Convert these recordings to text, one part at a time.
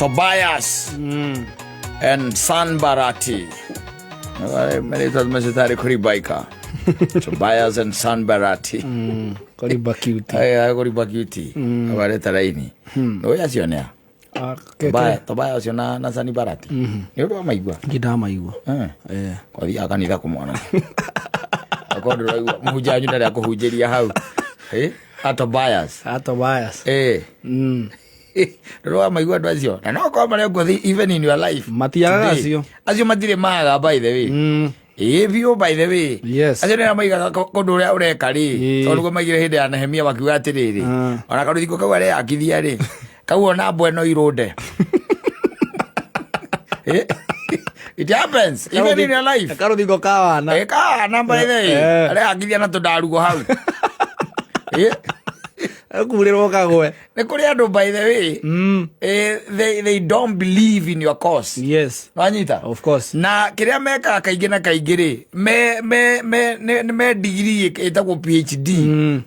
Tobias and Sanbarati. Merĩtwa macio tarĩ kũribaika. Tobias and Sanbarati. Koriba cute. Aya kũriba cutie. Abareta raini. Nĩ acio nĩa? Ah, ke- Tobias ũcio na Sanbarati. Nĩ ũndũ wa maigua. Nĩ ndamaigua. Eh. Kwathiaga kanitha kũmwana. Akorwo ndũraigua mũhunjia wanyu ndarĩ akũhunjĩria hau. Eh? A Tobias. Ah, Tobias. Eh. Ndũrĩ wa maigua andũ acio. Na no korwo marĩ okuo even in your life. Matiagaga Today. acio. Acio matirĩ maga by the way. Ĩĩ biũ by the way. Yes. Acio nĩo maigaga kũndũ ũrĩa ũreka rĩ. Ĩĩ. Tondũ nĩguo maigire hĩndĩ ya Nehemia makiuga atĩrĩrĩ. Ona karũthingo kau areyakithia rĩ. Kau ona mbwe no irũnde. Eh, It happens even in your life. Karũthingo ka wana. Ĩka wana by the way. Areyakithia na tũndarugo hau. Ĩ, Kurĩrwo kagwe. Nĩ kũrĩ andũ by the way. They don't believe in your cause. Yes. Wanyita? Of course. Na kĩrĩa mekaga kaingĩ na kaingĩ rĩ me nĩ me degree ĩtagwo PhD.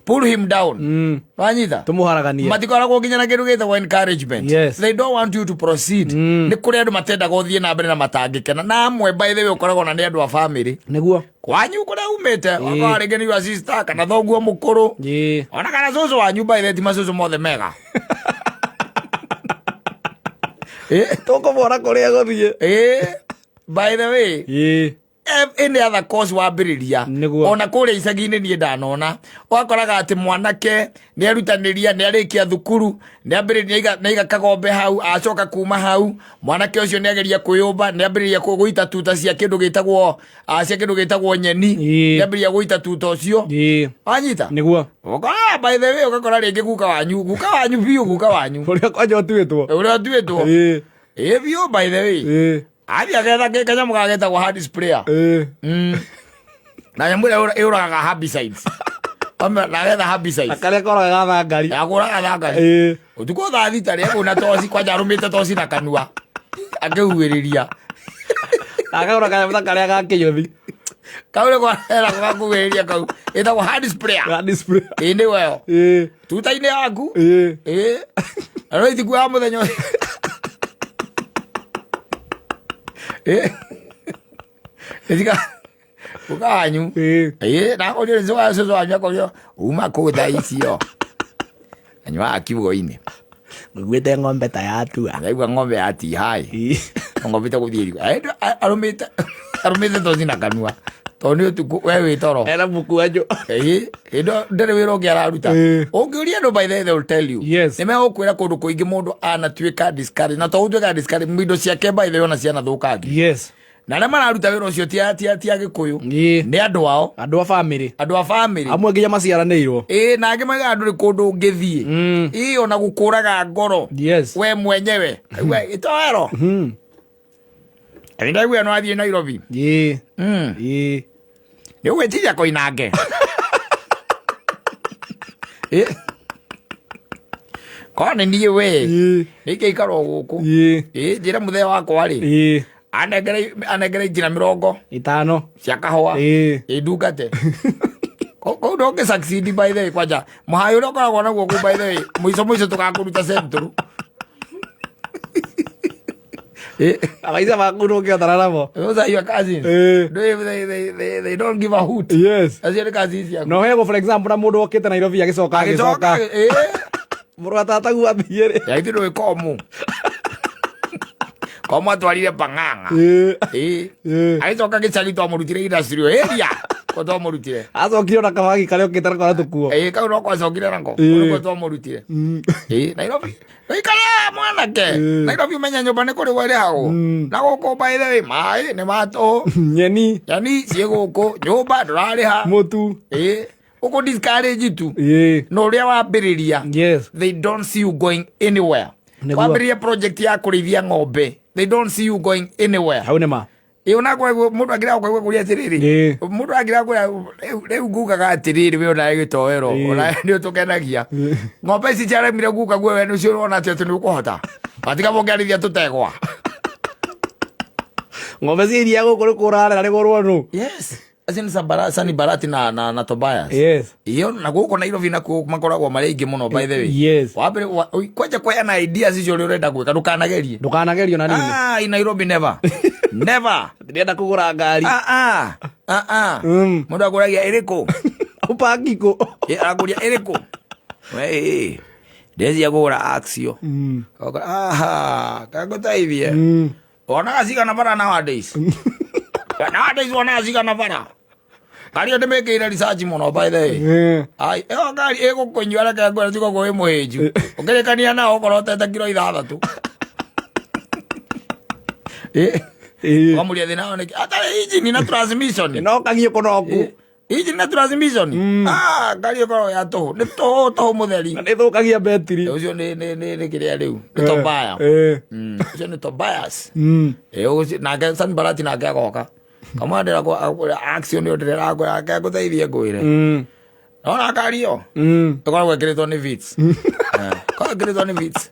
Pull him down. Wanyita? Tũmũharaganie. Matikoragwo nginya na kĩndũ gĩtagwo encouragement. Yes. They don't want you to proceed. Nĩ kũrĩ andũ matendaga ũthiĩ na mbere na matangĩkena na amwe by the way ũkoragwo na nĩ andũ a family Nĩguo. Kwanyu kũrĩa umĩte, wakorwo rĩngĩ nĩ your sister kana thoguo mũkũrũ ona kana cũcũ wanyu. By the way, ti macũcũ mothe mega. Tũkũmwona kũrĩa gũthiĩ. By the way, any other course wambĩrĩria Nĩguo. ona kũrĩa icagi-inĩ niĩ ndanona ũgakoraga atĩ mwanake nĩ erutanĩria, nĩ arĩkia thukuru, nĩ ambĩrĩria nĩ aiga kagombe hau, acoka kuma hau mwanake ũcio nĩ ageria kwĩyũmba, nĩ ambĩrĩria gũita tuta cia kĩndũ gĩtagwo cia kĩndũ gĩtagwo nyeni. Nĩ ambĩrĩria gũita tuta ũcio. Wanyita? Nĩguo. Ũkora by the way ũgakora rĩngĩ guka wanyu biũ, guka wanyu ũrĩa kwanja ũtuĩtwo. Ũrĩa ũtuĩtwo. Ĩ biũ, by the way, athiĩ agetha kanyamũ gagetagwo hand sprayer. Na nyamũ ĩrĩa ĩũragaga herbicides. Na agetha herbicides. Karĩa koraga thangari. Yakũraga thangari. Ũtukũ thaa 6 rĩ ekũna toci kwanja arũmĩte toci na kanua akĩhuhĩrĩria. Akagũra kanyamũ ta karĩa ga kĩnyũthi. Kau nĩ kwahera gakuhĩrĩria kau ĩtagwo hand sprayer. Hand sprayer. Ĩ nĩ weyo tuta-inĩ yaku. Ĩ na no itikuaga mũthenya ũyũ. Ĩ ĩtiga guka wanyu. Ĩ nakorio nĩ cũcũ wanyu akorio uma kũ thaa icio anyuaga kiugo-inĩ. Nguĩte ng'ombe ta yatua. Ndaigua ng'ombe yatihai. Ng'ombe ta gũthiĩ riko arũmĩte toci na kanua tondũ nĩ ũtukũ we wĩ toro. Ena mũkwanjũ. Ĩ hĩndĩ ndarĩ wĩra ũngĩ araruta. Ũngĩũria andũ by the way, they will tell you. Nĩ megũkwĩra kũndũ kũingĩ mũndũ anatuĩka discouraged na to gũtuĩka discouraged, indo ciake by the way ona cianathũkangi. Na arĩa mararuta wĩra ũcio ti Agĩkũyũ. Nĩ andũ ao. Andũ a family. Andũ a family. Amwe nginya maciaranĩirwo. Ĩ na angĩ maigaga ndũrĩ kũndũ ũngĩthiĩ. Ĩ ona gũkũraga ngoro. We mwenyewe we itoero ndaigua no athiĩ Nairobi. Nĩ ũgwĩtiria koinange. Ĩ. Korwo nĩ niĩ we nĩingĩikara o gũkũ. Ĩ njĩre mũthee wakwa rĩ anengere injira mĩrongo 50 cia kahũa. Ĩ ndungate kũu ndũngĩ succeed by the way. Kwanja mũhayo ũrĩa ũkoragwo naguo kũu by the way, mũico mũico tũgakũruta central. Ĩ, Abaica maku ndũngĩhotana namo. Those are your cousins. They don't give a hoot. Acio nĩ cousins ciaku. No heagwo for example na mũndũ okĩte Nairobi agĩcoka agĩcoka agĩcoka mũrũ wa tataguo athiĩ rĩ. Yaitĩ ndũĩ komu komu atwarire pang'ang'a. Ĩ. Agĩcoka gĩcagi twamũrutire industrial area ko twamũrutire. Acokire ona kabagi karĩa okĩte nako na tũkuo. Ĩ kau no kwacokire nako. Kũu nĩkuo twamũrutire. Ĩ Nairobi ikara mwanake. Nairobi ũmenye nyũmba nĩ kũrĩhwo ĩrĩhagwo na gũkũ by the way maĩ nĩ matũhũ. Nyeni. Yani ciĩ gũkũ nyũmba ndũrarĩha. Mũtu. Ĩ ũkũ discourage tu na ũrĩa wambĩrĩria. They don't see you going anywhere. Wambĩrĩria project ya kũrĩithia ng'ombe, they don't see you going anywhere. Hau nĩ ma. Ĩ ona kwa mũndũ angĩrega kũigua kũria atĩrĩrĩ mũndũ angĩrega kũrĩa rĩu ngugaga atĩrĩrĩ we onawe gĩtoero. Onawe nĩ ũtũkenagia ng'ombe ici ciaremire guka guo we nĩcio ũrona atĩ atĩ nĩ ũkũhota watiga mũngĩarithia tũtegwa. Ng'ombe cia iria gũkũ nĩ kũrarera rĩgũrwo nũ. Yes. Acio nĩ Sani Barati na Tobias. Yes. Iyo na gũkũ Nairobi nakuo makoragwo marĩ aingĩ mũno, by the way. Yes. Wambere kwanja kũheana ideas icio ũrĩa ũrenda gwĩka, ndũkanagerie. Ndũkanagerio na nini. Ah, in Nairobi never never. Ndĩrenda kũgũra ngari. Ah ah ah ah. Mũndũ akũragia ĩrĩkũ? Ũpangi kũ? Ĩ, arakũria ĩrĩkũ? We ĩ, ndĩrecia kũgũra Axio. Aha, kangũteithie. Wonaga cigana bara nowadays? Nowadays wonaga cigana bara? Ngari ĩyo ndĩmĩkĩire research mũno, by the way. Ai, ĩyo ngari ĩgũkũnyua, reke ngwĩre, tiga ũguo wĩ mũhĩnju. Ũkĩrĩkania nao ũkorwo ũtete kiro 6. Ĩ, ũkamũria thĩna wao nĩkĩ? Atarĩ engine na transmission. No kagiĩ kũnoku. Engine na transmission. Ah, ngari ĩkoragwo ya tũhũ. Nĩ tũhũ tũhũ mũtheri. Na nĩ thũkagia betiri. Ũcio nĩ kĩrĩa rĩu. Nĩ Tobias. Ũcio nĩ Tobias. Ĩ, ũcio nake San Barati nake agoka. Kamwandĩra kwa action nĩ ndĩrera ngwĩra ake ngũteithie ngwĩre. Nona ngari ĩyo ĩkoragwo ĩkĩrĩtwo nĩ Vitz. Ĩkoragwo ĩkĩrĩtwo nĩ Vitz.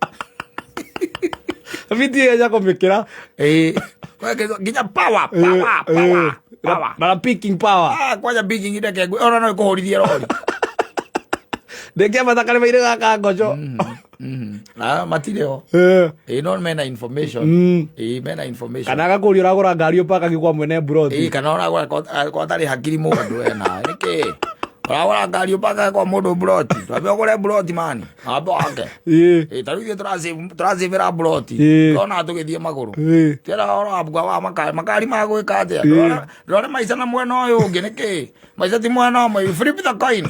Viti ĩyo kũmĩkĩra. Ĩ, ĩkoragwo ĩkĩrĩtwo nginya power power power power. Na picking power. Ah, kwanja picking ndeke ngwĩ ona no ĩkũhũrithie rori. Ndĩngĩambata karĩma-inĩ gaka ngoco. Ah, matirĩ ho. Ĩ, no mena information. Ĩ, mena information. Kana agakũria ũragũra ngari ũpakagi kwa mwene mburoti. Ĩ, kana ũragũra kwa tarĩ hakiri mũndũ ena nĩkĩ ũragũra ngari ũpakaga kwa mũndũ mburoti? Twambe ũgũre mburoti mani, wambe wake. Ĩ, ta rĩu ithuĩ tũracĩvĩra mburoti. Tũrona tũgĩthiĩ magũrũ. Twĩra ũhoro wa mbua wa makari makari ma gwĩka atĩa? Ndũrore maica na mwena ũyũ ũngĩ nĩkĩ? Maica ti mwena ũmwe, you flip the coin.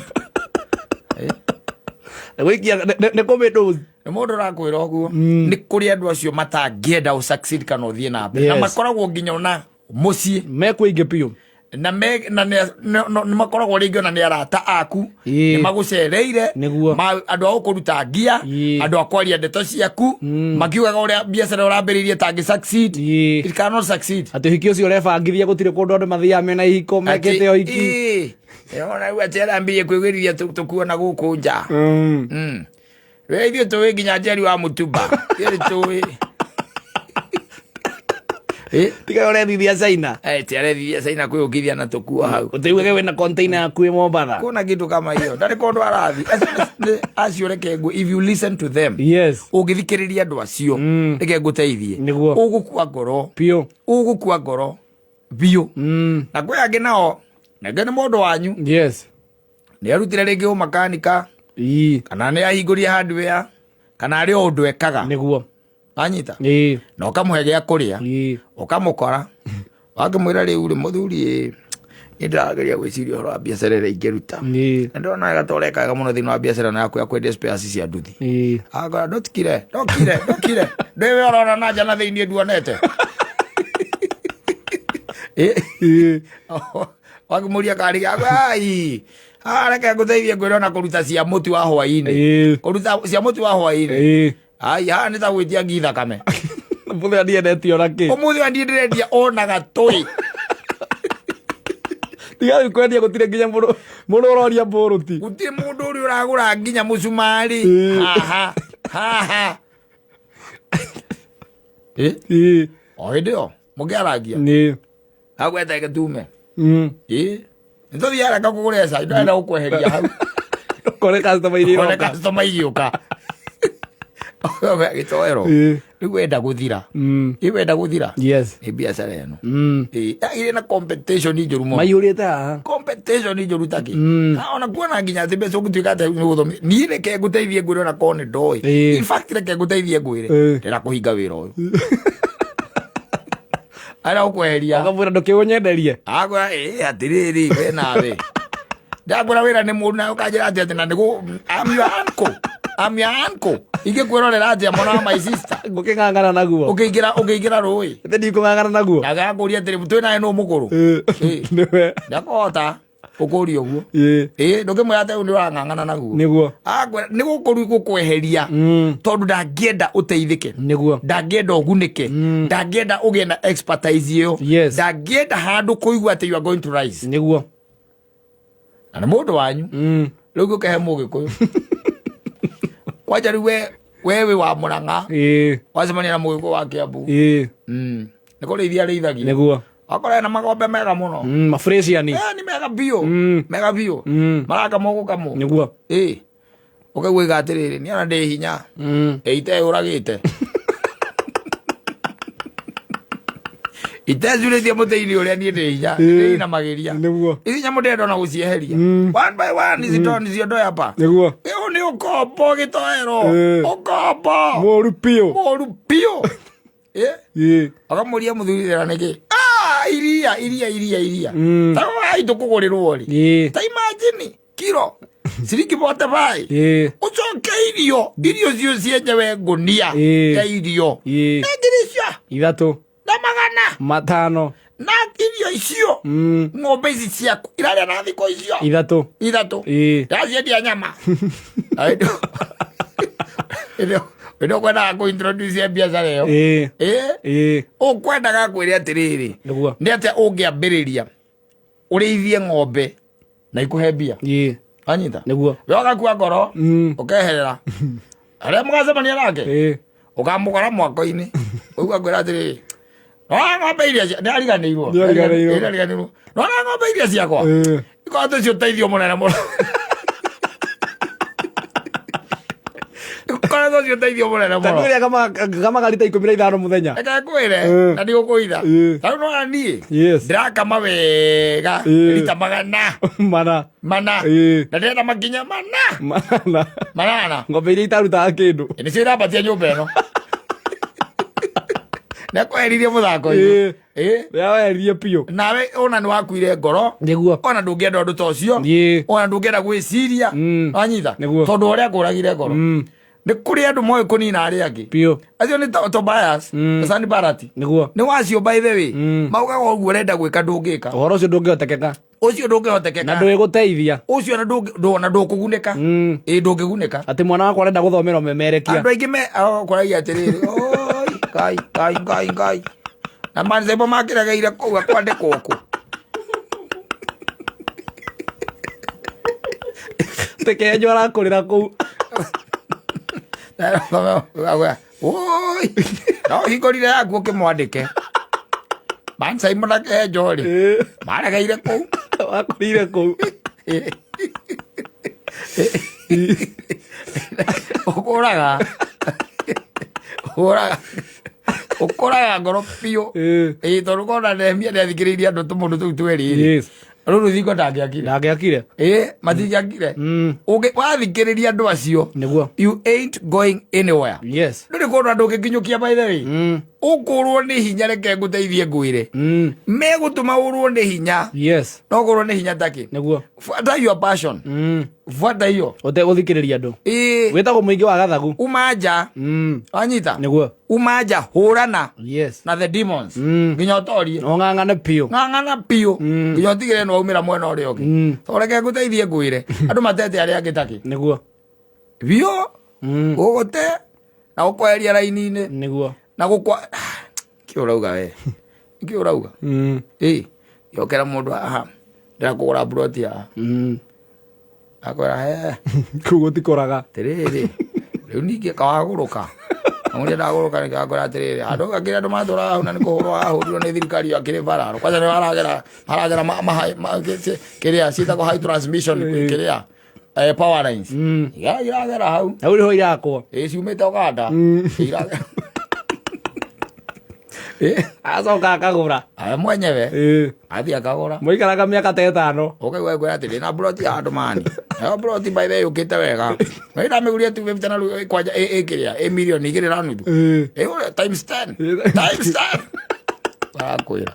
Nĩ gũikia nĩ kũmĩndũzi. Nĩ mũndũ ũrakwĩra ũguo, nĩ kũrĩ andũ acio matangĩenda ũ succeed kana ũthiĩ na mbere, na makoragwo nginya ona mũciĩ. Mekũingĩ biũ. Na me na nĩ makoragwo rĩngĩ ona nĩ arata aku, nĩ magũcereire. Nĩguo. Andũ a gũkũruta ngia, andũ a kwaria ndeto ciaku makiugaga ũrĩa biacara ũrambĩrĩirie tangĩ succeed. It cannot succeed. Atĩ ũhiki ũcio ũrebangithia gũtirĩ kũndũ andũ mathiaga mena ihiko mekĩte ũhiki. Ĩ, ona rĩu atĩ arambĩrĩria kwĩgĩrithia tũkuona gũkũ nja. We ithuĩ tũĩ nginya Njeri wa mũtumba, ithuĩ tũĩ. Ĩ, Tiga ũrethithia China. Eh, ti arethithia China kwĩũkithia na tũkuo hau. Ũtĩuge wĩna container yaku ĩ Mombatha. Kuna kitu kama hiyo, ndarĩ kũndũ arathi. Acio reke if you listen to them, ũngĩthikĩrĩria andũ acio, reke ngũteithie. Nĩguo. Ũgũkua ngoro. Biũ. Ũgũkua ngoro biũ. Na kwĩ angĩ nao nangĩ nĩ mũndũ wanyu. Nĩ arutire rĩngĩ ũmakanika, kana nĩ ahingũrie hardware, kana arĩ o ũndũ ekaga. Nĩguo. Anyita. Na ũkamũhe gĩa kũrĩa. Ũkamũkora wakĩmwĩra rĩu rĩ mũthuri ĩ, nĩ ndĩrageria gwĩciria ũhoro wa biacara ĩrĩa ingĩruta. Na ndĩrona wega ta ũreka wega mũno thĩinĩ wa biacara ĩno yaku ya kwendia spares cia nduthi. Akora ndũtikire ndũkire ndũkire ndĩwe ũrona na nja na thĩinĩ nduonete. Ĩ, wakĩmũria karĩ gĩaku, ai reke ngũteithie ngwĩre ona kũruta cia mũtu wa hwainĩ. Kũruta cia mũtu wa hwainĩ. Ai, haha nĩ ta gwĩtia ngi thakame. Mũthenya ndiendetio na kĩ. Ũmũthĩ wa ndiĩ ndĩrendia ona gatũĩ. Tiga rĩu kwendia gũtirĩ nginya mũndũ ũroria mbũrũti. Gũtirĩ mũndũ ũrĩa ũragũra nginya mũcumarĩ. Haha haha. Ĩ? O hĩndĩ ĩyo mũkĩarangia. Agwete gĩtume. Ĩ, nĩtũthiĩ haraka kũgũra cai, ndĩrenda gũkweheria hau. Kore customer iria Kore iroka. customer igĩũka. Gĩtoero. Rĩu wenda gũthira. Ĩ, wenda gũthira. Nĩ biacara ĩno. Ĩ, ĩrĩ na competition njũru mũno. Maiyũrĩte haha. Competition njũru takĩ. Ha, ona kuona nginya atĩ mbeca ũngĩtuĩka atĩ nĩ gũthomithia. Niĩ reke ngũteithie ngwĩre ona korwo nĩ ndoĩ. In fact reke ngũteithie ngwĩre. Ndĩra kũhinga wĩra ũyũ. Ara ũkweheria. Ũkamwĩra ndũkĩũnyenderie. Akwĩra ĩ atĩrĩrĩ we nawe. Ndakwĩra wĩra nĩ mũru na ũkanjĩra atĩ atĩ na nĩgũ I'm your uncle. I'm your uncle. Ingĩkwĩrorera atĩa mwana wa my sister? Ngũkĩng'ang'ana naguo. Ũkĩingĩra ũkĩingĩra rũĩ. Ĩthĩ ndikũng'ang'ana naguo. Nake akũria atĩrĩ twĩ nawe nũ mũkũrũ? Nĩwe. Ndakũhota ũkũria ũguo. Ĩ, ndũkĩmwĩra atĩ nĩ ũrang'ang'ana naguo. Nĩguo. Akwĩra nĩ gũkũru gũkweheria. Tondũ ndangĩenda ũteithĩke. Nĩguo. Ndangĩenda ũgunĩke. Ndangĩenda ũgĩe na expertise ĩyo. Ndangĩenda handũ kũigua atĩ you are going to rise. Nĩguo. Na nĩ mũndũ wanyu. Rĩu ũkĩhe mũgĩkũyũ. Kwanja rĩu we wĩ wa Mũrang'a. Wacemania na mũgĩkũyũ wa Kĩambu. Nĩ kũrĩithia arĩithagia. Nĩguo. Wakora ena magombe mega muno. Mafresiani. Ni mega biũ. Mega biũ. Marakamwo gũkamwo. Nĩguo. Ĩ ũkaigua atĩrĩrĩ, niĩ ona ndĩ hinya. Ĩ iteyũragĩte, itecurĩtie mũtĩ-inĩ ũrĩa niĩ ndĩ hinya, ndĩinamagĩria. Ici nyamũ ndĩrenda ona gũcieheria one by one, ici tondũ niciondoe hapa. Ĩyo nĩ ũkombo gĩtoero. Ũkombo Mũru biũ. Mũru biũ. Akamũria mũthuri thĩna nĩkĩ? Ah, iria iria iria iria. Ta wai tũkũgũrĩrwo rĩ, ta imagine kiro ciringi bote bai. Ũcoke irio irio cio cienyewe ngũnia ya irio na ngiri icio 3 na magana 5. Na irio icio, ng'ombe ici ciaku irarĩa na thikũ icio 3. 3. Ndaciendia nyama ĩno kwendaga kũ introduce biacara ĩyo. Ũkwendaga kwĩre atĩrĩrĩ, nĩ atĩa ũngĩambĩrĩria ũrĩithie ng'ombe na ikũhe mbia? Anyita. We ũgakua ngoro, ũkeherera arĩa mũgacemania nake, ũkamũkora mwako-inĩ ũigua ngwĩra atĩrĩrĩ, nona ng'ombe iria nĩ ariganĩirwo. Nĩ ariganĩirwo. Nĩ ariganĩirwo. Nona ng'ombe iria ciakwa ikoretwo ci ũteithio mũnene mũno, ikoretwo ci ũteithio mũnene Ta mũno. ũrĩa kamaga rita 15 mũthenya. Reke ngwĩre, na ndigũkũitha. Tarĩu nona niĩ ndĩrakama wega rita magana 4. 4. Na ndĩrenda makinya 4. 8. 8. Ng'ombe iria itarutaga kĩndũ. Nĩcio irambatia nyũmba ĩno nekweheririe mũthako-inĩ. Rĩa biũ. Nawe ona nĩ wakuire ngoro. Ona ndũngĩenda ũndũ ta ũcio. Ona ndũngĩenda gwĩciria. Wanyita? Tondũ ũrĩa ngũragire ngoro, nĩ kũrĩ andũ moĩ kũnina arĩa angĩ. Acio nĩ Tobias na Sanballat. Nĩ wacio, by the way, maugaga ũguo ũrenda gwĩka ndũngĩka. Ũhoro ũcio ndũngĩhotekeka. Ũcio ndũngĩhotekeka. Na ndũĩgũteithia. Ũcio ona ona ndũkũgunĩka. Ĩ ndũngĩgunĩka. Atĩ mwana wakwa arenda gũthomera ũmemerekia. Andũ aingĩ me koragia atĩrĩrĩ, oi ngai ngai ngai ngai, na manzebo makĩregeire kũu akwandĩkwo kũ? Tekenyo arakũrĩra kũu. Oi no hingũrire yaku ũkĩmwandĩke mansaimo na kenjo rĩ, maregeire kũu. Wakũrĩire kũu. Ũkũraga ũkũraga ũkũraga ngoro biũ. Ĩ tondũ kona Nehemia nĩathikĩrĩirie andũ tũmũndũ tũu twerĩ rĩ, rũu rũthingo ndangĩakire. Ndangĩakire. Ĩ matingĩakire. Wathikĩrĩria andũ acio, you ain't going anywhere. Ndũrĩ kũndũ andũ ũngĩkinyũkia, by the way. Ũkũrwo nĩ hinya, reke ngũteithie ngwĩre, megũtũma ũrwo nĩ hinya. No ũkũrwo nĩ hinya takĩ? Fuata your passion. Fuata hiyo. Ũtegũthikĩrĩria andũ. Wĩtagwo mũingĩ wa gathagu. Uma nja. Wanyita? Uma nja, hũrana na the demons nginya ũtorie. Ũng'ang'ane biũ. Ng'ang'ana biũ nginya ũtigĩrĩre nĩ waumĩra mwena ũrĩa ũngĩ. So reke ngũteithie ngwĩre, andũ matete arĩa angĩ takĩ? Biũ. Gũgũte na gũkweheria raini-inĩ. Na gũkwa kĩ ũrauga we, kĩ ũrauga? Ĩ yokera mũndũ aha, ndĩra kũgũra mburoti haha. Akwĩra he. Kũu gũtikũraga. Atĩrĩrĩ, rĩu ningĩ kawagũrũka amũria ndagũrũka nĩkĩ? Akwĩra atĩrĩrĩ, handũ akĩrĩ andũ matũraga hau na nĩ kũhũrwo ahũrirwo nĩ thirikari akĩrĩ bara kwanza nĩ maragera maragera kĩrĩa ciĩtagwo high transmission, kĩrĩa power lines. Iragera hau. Hau nĩho irakwo. Ĩ ciumĩte Uganda. Iragera. Acoka akagũra. Aya mwenyewe athiĩ akagũra. Mũikaraga mĩaka ta 5. Ũkaigua kwĩra atĩ ndĩna mburoti ya handũ mani, nayo mburoti by the way yũkĩte wega na ndamĩgũria 250 na rĩu kwanja ĩ kĩrĩa ĩ mirioni 2.5. Ĩ times 10, times 10 barakwĩra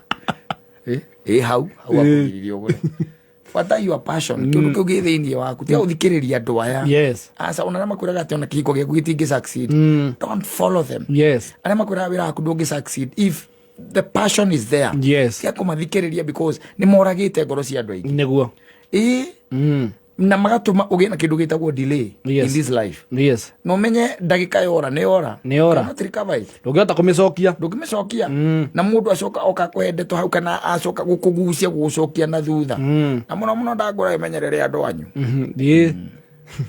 ĩ hau hau akũgiririe ũgũre. Fuata your passion, kĩndũ kĩu gĩ thĩinĩ waku, tiga gũthikĩrĩria andũ aya. Aca, ona arĩa makwĩraga atĩ ona kĩhiko gĩaku gĩtingĩ succeed, don't follow them. Arĩa makwĩraga wĩra waku ndũngĩ succeed, if the passion is there, tiga kũmathikĩrĩria because nĩ moragĩte ngoro cia andũ aingĩ. Ĩ na magatũma ũgĩe na kĩndũ gĩtagwo delay in this life. Na ũmenye ndagĩka yora nĩ yora. Nĩ yora. Cannot recover it. Ndũngĩhota kũmĩcokia. Ndũngĩmĩcokia, na mũndũ acoka oka kũhe ndeto hau kana acoka gũkũgucia gũgũcokia na thutha. Na mũno mũno ndangũra ĩmenyerere andũ anyu.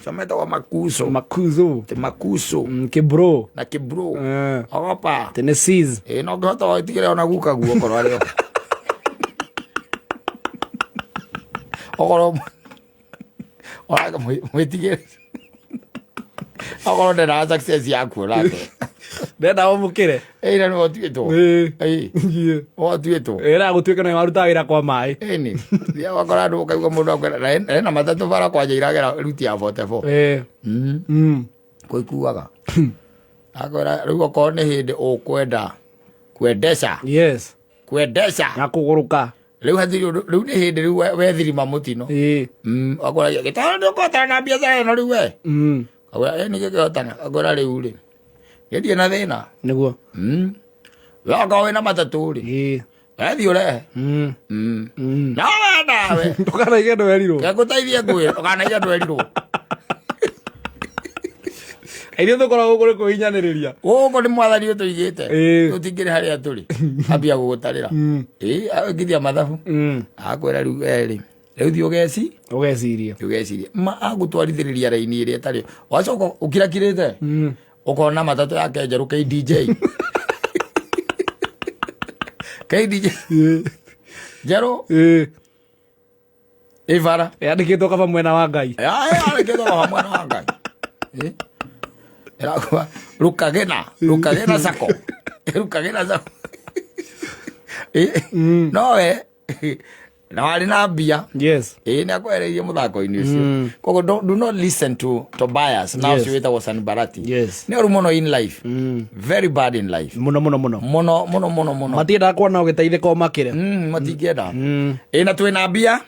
Cio metagwo makuso. Makuzo. Ti makuso. Kibro. Na kibro. Ogopa. Tennessees. Ĩ no ngĩhota gwĩtigĩra ona guka guo korwo arĩ o. Okorwo mwĩtigĩre okorwo ndendaga success yaku onake. Ndenda ũmũkĩre. Ĩra nĩwe ũtuĩtwo. Ĩĩ. Ĩĩ, ũtuĩtwo. Ĩra gũtuĩke nĩwe warutaga wĩra kwa maĩ. Ĩni thiaga ũgakora andũ ũkaigua mũndũ akwĩra na ena matatũ bara kwanja iragera ruti ya 44. Ĩĩ. Kũikuaga akwĩra rĩu okorwo nĩ hĩndĩ ũkwenda kwendesha. Yes. Kwendesha. Na kũgũrũka. Rĩu hatirĩ ũndũ, rĩu nĩ hĩndĩ rĩu wethirima mũtino. Ĩĩ. Akwĩra gĩtaro nĩ ũkũhotana na biacara ĩno rĩu we. Akwĩra ĩ nĩkĩ kĩhotana, akwĩra rĩu rĩ gĩthiĩ na thĩna. Nĩguo. We okorwo wĩna matatũ rĩ, Ĩĩ. wethiĩ ũrehe. No we nawe Ndũkanaige ndwerirwo. Ngũteithie ngwĩre ndũkanaige ndwerirwo. Ithuĩ tũkoragwo gũkũ nĩ kwĩhinyanĩrĩria. Gũkũ nĩ mwathani ũtũigĩte. Ĩĩ. Tũtingĩrĩ harĩa tũrĩ ambia gũgũtarĩra. Ĩĩ, agĩthia mathabu, akwĩra rĩu erĩ rĩu thiĩ ũgeci Ũgeciria. Ũgeciria ma agũtwarithĩrĩria raini ĩrĩa ĩtarĩ, wacoka ũkirakirĩte ũkona matatũ yake njerũ KDJ KDJ njerũ. Ĩĩ. Ĩ bara. Yandĩkĩtwo kaba mwena wa Ngai. Yandĩkĩtwo kaba mwena wa Ngai. Ĩrakua rukagena rukagena sako rukagena sako. Nowe na warĩ na mbia. Yes. Ĩĩ, nĩ akwehereirie mũthako-inĩ ũcio. Koguo do not listen to Tobias na ũcio wĩtagwo Sanbalati. Yes. Nĩ ũru mũno in life, very bad in life. Mũno mũno mũno. Mũno mũno mũno mũno. Matiendaga kuona ũgĩteithĩka ũmakĩre. Matingĩenda. Ĩ na twĩna mbia.